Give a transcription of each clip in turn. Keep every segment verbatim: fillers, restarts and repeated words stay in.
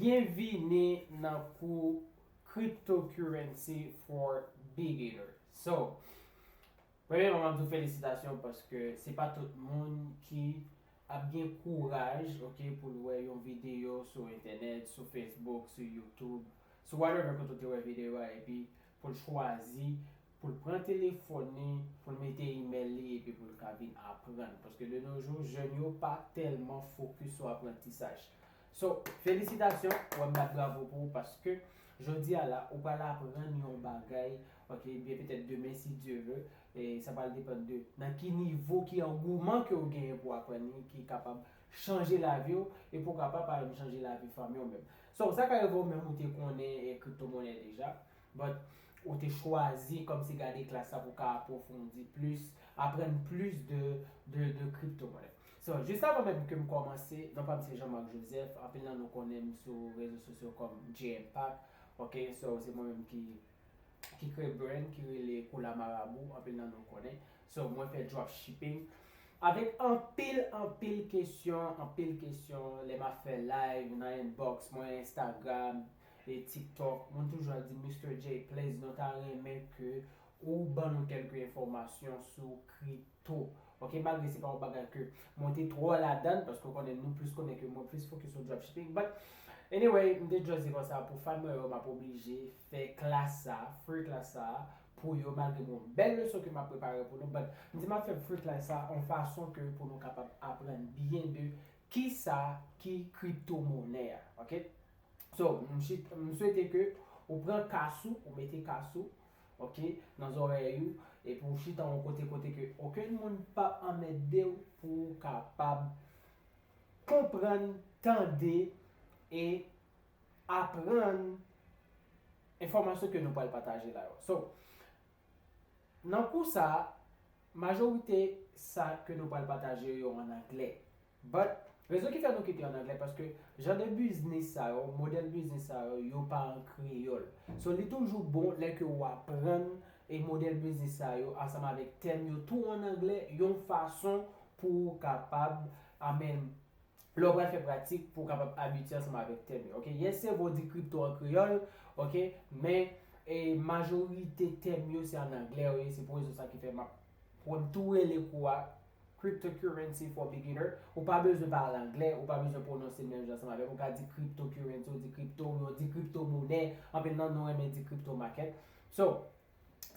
Byenvini nan kou Cryptocurrency for Beginner. So, premyèman, m ap di w felisitasyon paske se pa tout moun ki ap gen kouraj, ok, pou l wè yon videyo sou entènèt, sou Facebook, sou YouTube, sou whatever kote w te wè videyo a, epi pou l chwazi, pou l pran telefòn li, pou l mete imèl li, epi pou l ka vin aprann. Paske de nos jours, jèn yo pa tèlman fokis sou aprantisaj. So, felisitasyon, ou wè m bat bravo pou ou paske jodi a la, ou pral aprann yon bagay, ok, byen petèt demen si Dye vle, e sa pral depann de nan ki nivo, ki angouman ke w genyen pou aprann li, ki kapab chanje lavi w, e pou w kapab pa menm chanje lavi fanmi w menm. So, sa ka rive w menm ou te konnen e kriptomonè deja, but ou te chwazi kòmsi gade klas sa pou w ka apwofondi plis, aprann plis de, de, de kriptomonè. So, jis avan menm ke m kòmanse, non pa m se Jean Marc Joseph, anpil nan nou konnen m sou rezo sosyo kòm J Impact, ok, so se mwen menm ki, ki kreye brand ki rele Koula Marabou, anpil nan nou konnen. So, mwen fè dropshipping avèk anpil, anpil kesyon, anpil kesyon, lè m ap fè live nan inbox mwen, Instagram, e TikTok, moun toujou ap di Mister J, please, nou ta renmen ke ou ban nou kèlke enfòmasyon sou kripto. Ok, malgre se pa yon bagay ke mwen te twò ladann, paske w konnen nou plis konnen ke mwen plis fokis sou dropshipping. But anyway, m te just di konsa pou fan mwen yo, m ap oblije fè klas sa, free klas sa, pou yo, malgre m gen yon bèl leson ke m ap prepare pou nou. But m di m ap fè free klas sa yon fason ke pou nou kapab aprann byen de kisa ki kriptomonè a, ok? So, m chit-, m swete ke ou pran kas ou, ou mete kas ou, ok, nan zòrèy ou, epi ou chita yon kote, kote ke okenn moun p ap anmède w pou w kapab konprann, tande e aprann enfòmasyon ke nou pral pataje la yo. So, nan kou sa, majorite sa ke nou pral pataje yo an anglè. But, rezon ki fè nou kite yo an anglè, paske jan de biznis sa yo, modèl biznis sa yo, yo pa an kreyòl. So, li toujou bon lè ke w aprann e modèl biznis sa yo ansanm avèk tèm yo tou an anglè, yon fason pou w kapab, amen, lè w pral fè pratik pou w kapab abitye ansanm avèk tèm yo. Ok, yes, se vre w di kripto an kreyòl, ok, men e majorite tèm yo se an anglè yo ye, se pou rezon sa ki fè m ap, pou m tou rele kou a Cryptocurrency for Beginner. Ou pa bezwen pale anglè, ou pa bezwen pwononse l menm jan ansanm avè m. Ou ka di cryptocurrency, ou di kripto, ou di kriptomonè. Anpil nan nou renmen di crypto market. So,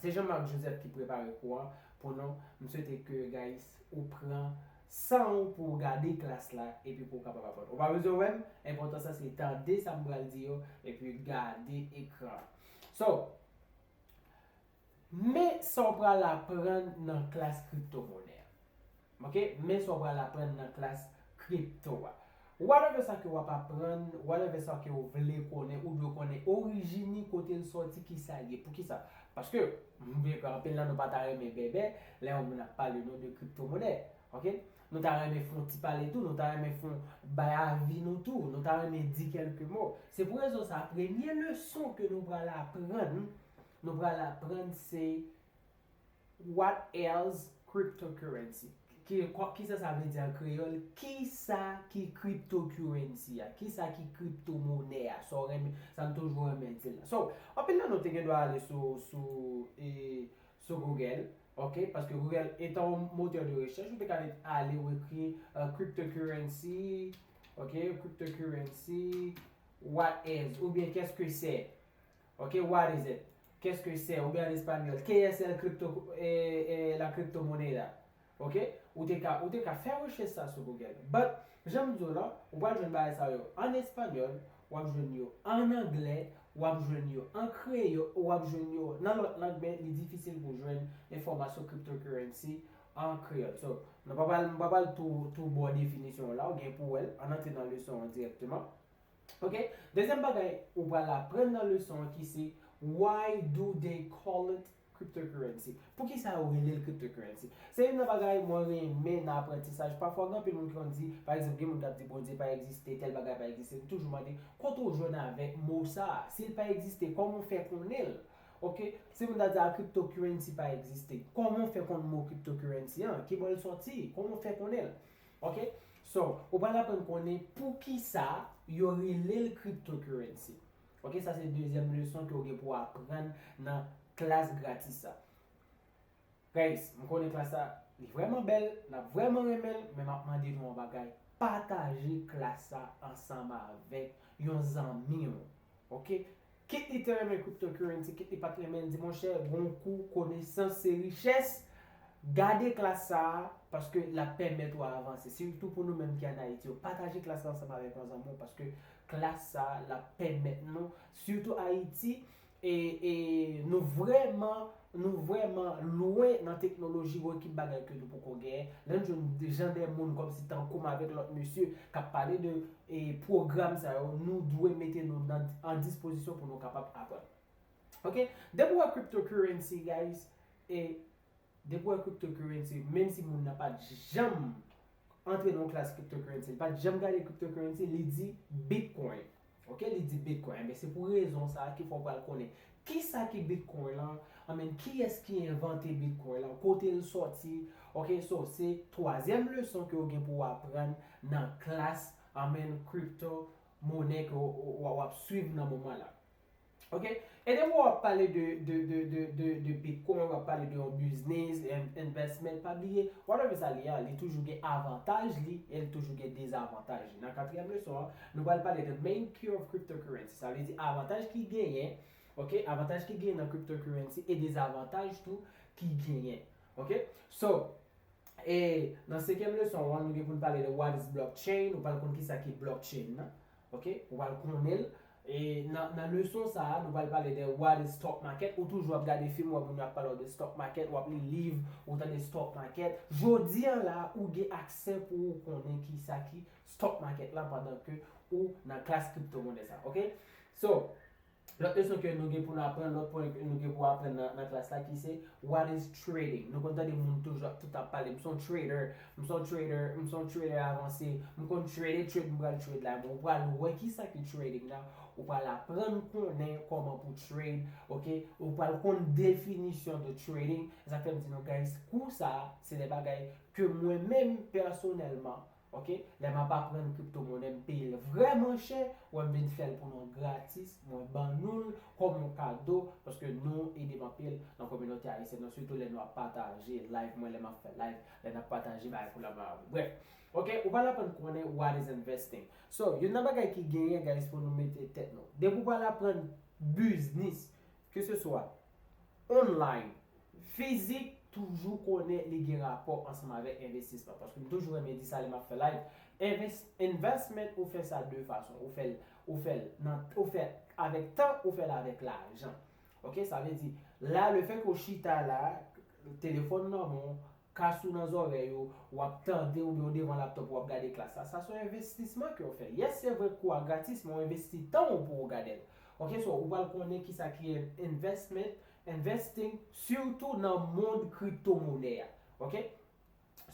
se Jean Marc Joseph ki prepare kou an pou nou. M swete ke, guys, ou pran san w pou w gade klas la epi pou w kapab aprann. Ou pa bezwen wè m, enpòtan sa se tande sa m pral di yo epi gade ekran. So, men sa w pral aprann nan klas kriptomonè a. Ok? Men sa w pral aprann nan klas kripto a. Whatever sa ke w ap aprann, whatever sa ke w vle konnen, ou dwe konnen orijin li, kote l sòti, kisa l ye. Poukisa? Paske, m vle kwè, anpil nan nou pa ta renmen bèbè, lè yon moun ap pale nou de kriptomonè. Ok? Nou ta renmen fè yon ti pale tou, nou ta renmen fè yon bay avi nou tou, nou ta renmen di kèlke mo. Se pou rezon sa, premye leson ke nou pral aprann, nou pral aprann se what is cryptocurrency? Ki, kwa, kisa sa vle di an kreyòl? Kisa ki cryptocurrency a? Kisa ki kriptomonè a? Sa w renmen, sa m toujou renmen di l la. So, anpil nan nou te gen dwa ale sou, sou, e, sou Google, ok? Paske Google etan yon motè de rechèch, ou te ka ale ou ekri, euh, cryptocurrency, ok? Cryptocurrency, what is, oubyen qu'est-ce que c'est? Ok, what is it? Qu'est-ce que c'est? Oubyen an espanyòl, ¿qué es el cripto, eh, eh, la criptomoneda? Ok? Ou te ka, ou te ka fè rechèch sa sou Google. But, jan m di w la, ou pral jwenn bagay sa yo an espanyòl, w ap jwenn yo an anglè, w ap jwenn yo an kreyòl, w ap jwenn yo nan lòt lang, men li difisil pou w jwenn enfòmasyon cryptocurrency an kreyòl. So, nou pa pral, m pa pral tou, tou ba w definisyon an la, ou gen pou w wè l, ann antre nan leson an dirèkteman. Ok? Dezyèm bagay ou pral aprann nan leson an ki se, why do they call it cryptocurrency? Poukisa yo rele l cryptocurrency? Se youn nan bagay mwen renmen nan aprantisaj. Pafwa gen anpil moun ki konn di, pa egzanp, gen moun k ap di Bondye pa egziste, tèl bagay pa egziste. M toujou mande, kote w jwenn avèk mo sa a? Si l pa egziste, kòman w fè konnen l? Ok? Si moun ta di a cryptocurrency pa egziste, kòman w fè konn mo cryptocurrency an? Ki bò l sòti? Kòman w fè konnen l? Ok? So, ou pral aprann konnen poukisa yo rele l cryptocurrency. Ok, sa se dezyèm leson ke w gen pou w aprann nan klas gratis sa. Guys, m konnen klas sa, li vrèman bèl, n ap vrèman renmen l, men m ap mande nou yon bagay. Pataje klas sa ansanm avèk yon zanmi w. Ok? Kit li te renmen cryptocurrency, kit li pa t renmen, di monchè, gon kou, konesans se richès. Gade klas sa a, paske l ap pèmèt ou avanse. Sitou pou nou menm ki ann Ayiti yo. Pataje klas la ansanm avèk yon zanmi w, paske klas sa a, l ap pèmèt nou, sitou Ayiti, e, e nou vrèman, nou vrèman lwen nan teknoloji, gon ekip bagay ke nou poko genyen. Lè n jwenn de jan de moun kòmsi tankou m avèk lòt mesye k ap pale de e pwogram sa yo, nou dwe mete nou nan, an dispozisyon pou nou kapab aprann. Ok? Depi w wè cryptocurrency, guys, e depi w wè cryptocurrency, menm si moun nan pa t janm antre nan yon klas cryptocurrency, li pa t janm gade cryptocurrency, li di Bitcoin. Ok? Li di Bitcoin. Enben, se pou rezon sa a ki fè w pral konnen kisa ki Bitcoin lan, anben, kiyès ki envante Bitcoin lan, kote l sòti. Ok? So, se twazyèm leson ke w gen pou w aprann nan klas, anben, crypto monè ke w, w, w ap swiv nan moman la. Ok? E depi w ap pale de, de, de, de, de, de Bitcoin, w ap pale de yon biznis, en- investment, pa bliye, whatever sa li ye a, li toujou gen avantaj li, e li toujou gen dezavantaj li. Nan katriyèm leson an, nou pral pale de main key of cryptocurrency. Sa vle di avantaj ki genyen, ok? Avantaj ki genyen nan cryptocurrency e dezavantaj tou ki genyen. Ok? So, e nan senkyèm leson an, nou gen pou n pale de what is blockchain, ou pral konn kisa ki blockchain nan. Ok? Ou pral konnen l. E nan, nan leson sa a, nou pral pale de what is stock market. Ou toujou ap gade fim, w ap moun yo ap pale w de stock market, w ap li liv, ou tande stock market. Jodi an la, ou gen aksè pou ou konnen kisa ki stock market la pandan ke ou nan klas kriptomonè sa. Ok? So, lòt leson ke nou gen pou nou aprann, lòt pwen ke nou gen pou aprann nan, nan klas la ki se what is trading. Nou konn tande moun toujou ap tout ap pale, m se yon trader, m se yon trader, m se yon trader avanse, m konn trade, trade, m pral trade la. Men ou pral wè kisa ki trading la, ou pral aprann konnen kòman pou trade, ok? Ou pral konn definisyon de trading. E sa k fè m di nou, guys, kou sa a, se de bagay ke mwen menm pèsonèlman, ok, lè m ap aprann kriptomonè, m peye l vrèman chè, wè m vin fè l pou nou gratis, mwen ban nou l kòm yon kado, paske nou ede m anpil nan kominote ayisyèn nan, sitou lè nou ap pataje live mwen, lè m ap fè live, lè n ap pataje bagay pou la ba. Brèf, ok, ou pral aprann konnen what is investing. So, youn nan bagay ki genyen, guys, pou nou mete tèt nou. Depi ou pral aprann biznis, ke se swa online, fizik, toujou konnen li gen rapò ansanm avèk envestisman. Paske m toujou renmen di sa lè m ap fè live. Invest, investment, ou fè sa de fason. Ou fè l, ou fè l nan, ou fè avèk tan, ou fè l avèk lajan. Ok, sa vle di, la, lefètke w chita la, telefòn nan men w, kas ou nan zòrèy ou, w ap tande oubyen w devan laptop ou ap gade klas la, sa se yon envestisman ke w fè. Yes, se vre kou a gratis, men w envesti tan w pou w gade l. Ok, so ou pral konnen kisa ki investment, investing, sitou nan mond kriptomonè a. Ok?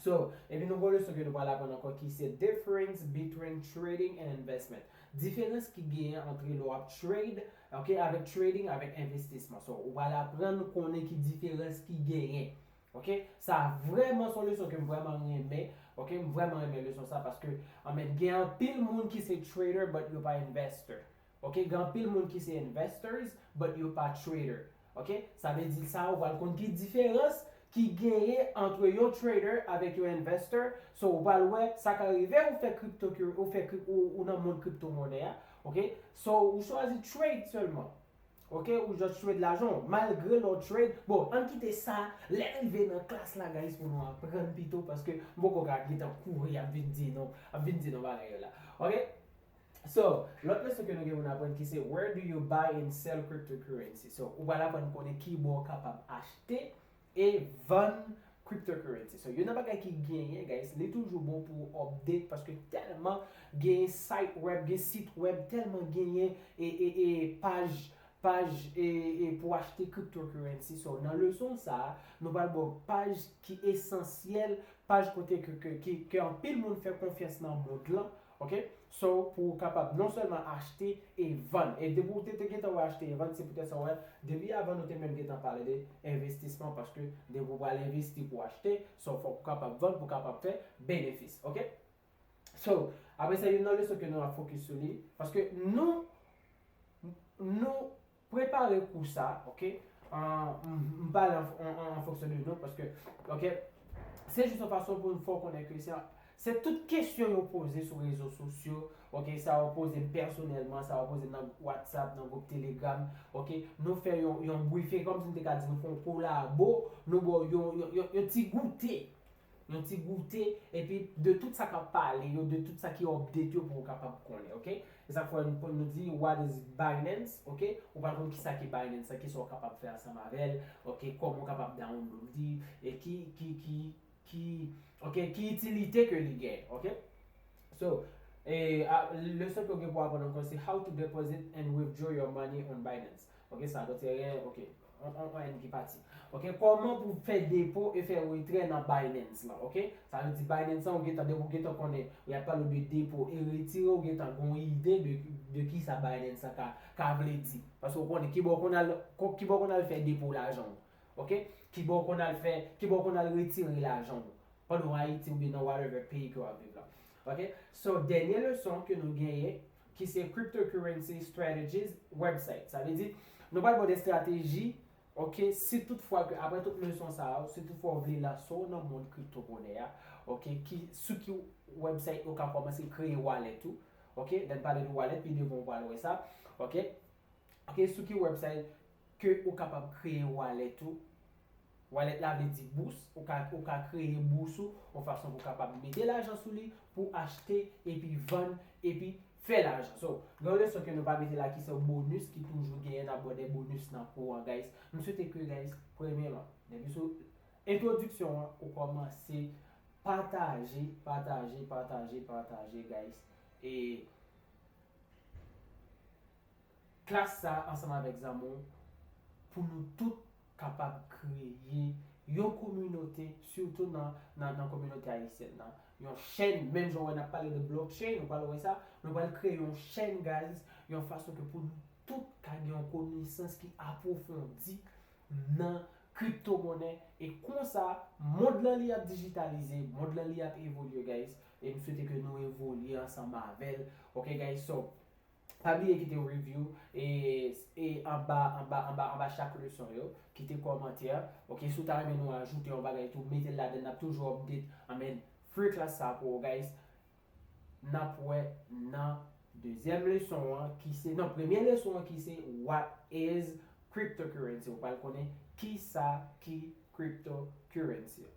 So, epi nou gon leson ke nou pral aprann ankò ki se difference between trading and investment. Diferans ki genyen antre lè w ap trade, ok, avèk trading, avèk envestisman. So, ou pral aprann konnen ki diferans ki genyen. Ok? Sa vrèman se yon leson ke m vrèman renmen. Ok? M vrèman renmen leson sa paske, anmèt, gen anpil moun ki se trader, but yo pa investor. Ok? Gen anpil moun ki se investors, but yo pa trader. Ok? Sa vle di sa, ou pral konn ki diferans ki genyen antre yon trader avèk yon investor. So, ou pral wè, sa ka rive ou fè crypto, ou fè, ou, ou nan mond kriptomonè a. Ok? So, ou chwazi trade sèlman. Ok, ou just trade lajan w, malgre lè w trade. Bon, ann kite sa, lè n rive nan klas la, guys, pou nou aprann pito, paske m poko ka gentan kouri ap vin di nou, ap vin di nou bagay yo la. Ok? So, lòt leson ke nou gen pou n aprann ki se where do you buy and sell cryptocurrency? So, ou pral aprann konnen ki bò w kapab achte e vann cryptocurrency. So, youn nan bagay ki genyen, guys, li toujou bon pou w update paske tèlman genyen site web, gen sit web, tèlman genyen e, e, e paj, paj e, e pou achte cryptocurrency. So, nan leson sa a, nou pral ba w paj ki esansyèl, paj kote ke, ke, ke, ke anpil moun fè konfyans nan mond lan. Ok? So, pou w kapab non sèlman achte e vann. E depi w te, te gentan wè achte e vann, se poutèt sa w wè, depi avan nou te menm gentan pale de envestisman, paske depi w pral envesti pou w achte, so fòk ou kapab vann pou w kapab fè benefis. Ok? So, apre sa, youn nan leson ke nou ap fokis sou li, paske nou, nou prepare kou sa, ok? An, m, m pale an, an, an, an fonksyon de nou, paske, ok, se jis yon fason pou nou fè w konnen ke se, se tout kesyon yo poze sou rezo sosyo, ok, sa yo poze m pèsonèlman, sa yo poze m nan WhatsApp, nan gwoup Telegram, ok, nou fè yon, yon briefing, kòmsi m te ka di nou fè yon kolabo, nou ba w yon, yon, yon, yon ti goute, yon ti goute, epi de tout sa k ap pale yo, de tout sa ki update yo pou w kapab konnen, ok? Se sa k fè nou, nou di, what is Binance, ok? Ou pa konn kisa ki Binance, sa kisa w kapab fè ansanm avè l, ok? Kòman w kapab download li, e ki, ki, ki, ki, ok, ki itilite ke li gen, ok? So, e, a, leson ke w gen pou aprann ankò, se how to deposit and withdraw your money on Binance. Ok, sa, dòt erè, ok. On, on, on N ki pati. Ok, kòman pou fè depo e fè retrè nan Binance lan, ok? Sa vle di Binance lan, ou gentan, depi ou gentan konnen, y ap pale de depo e retire, ou gentan gon ide de, de kisa Binance lan ka, ka vle di. Paske ou konnen, kibò w konn al, ko-, kibò w konn al fè depo lajan w, ok? Kibò w konn al fè, kibò w konn al retire lajan w. Pandan w Ayiti oubyen nan whatever peyi ke w ap viv la. Ok? So, dènye leson ke nou genyen, ki se Cryptocurrency Strategies Website. Sa vle di, nou pral ba w de estrateji, ok, si tout fwa ke, apre tout leson sa yo, si tout fwa w vle lanse w nan mond kriptomonè a, ok, ki, sou ki website ou ka kòmanse kreye wallet ou, ok, lè n pale de wallet, pi devan w pral wè sa, ok, ok, sou ki website ke ou kapab kreye wallet ou, wallet la vle di bous, ou ka, ou ka kreye bous ou, yon fason pou w kapab mete lajan sou li, pou achte, epi vann, epi fè lajan. So, gen yon leson ke nou pa mete la ki se yon bonus, ki toujou genyen, n ap ba w de bonus nan kou an, guys. M swete ke, guys, premyèman, depi sou entwodiksyon an, ou kòmanse pataje, pataje, pataje, pataje, guys. E klas sa ansanm avèk zanmi w pou nou tout kapab kreye yon kominote, sitou nan, nan, nan kominote ayisyèn nan. Yon chèn, menm jan w wè n ap pale de blockchain, nou pral wè sa, nou pral kreye yon chèn, guys, yon fason ke pou nou tout ka gen yon konesans ki apwofondi nan kriptomonè. E konsa, mond lan li ap dijitalize, mond lan li ap evolye, guys. E m swete ke nou evolye ansanm avè l. Ok, guys, so, pa bliye kite review e, e anba, anba, anba, anba chak leson yo, kite kòmantè. Ok, si w ta renmen nou ajoute yon bagay tou, mete l ladan, n ap toujou update, I mean, free class sa pou w, guys. N ap wè nan dezyèm leson an ki se, non, premye leson an ki se what is cryptocurrency. Ou pral konnen kisa ki cryptocurrency.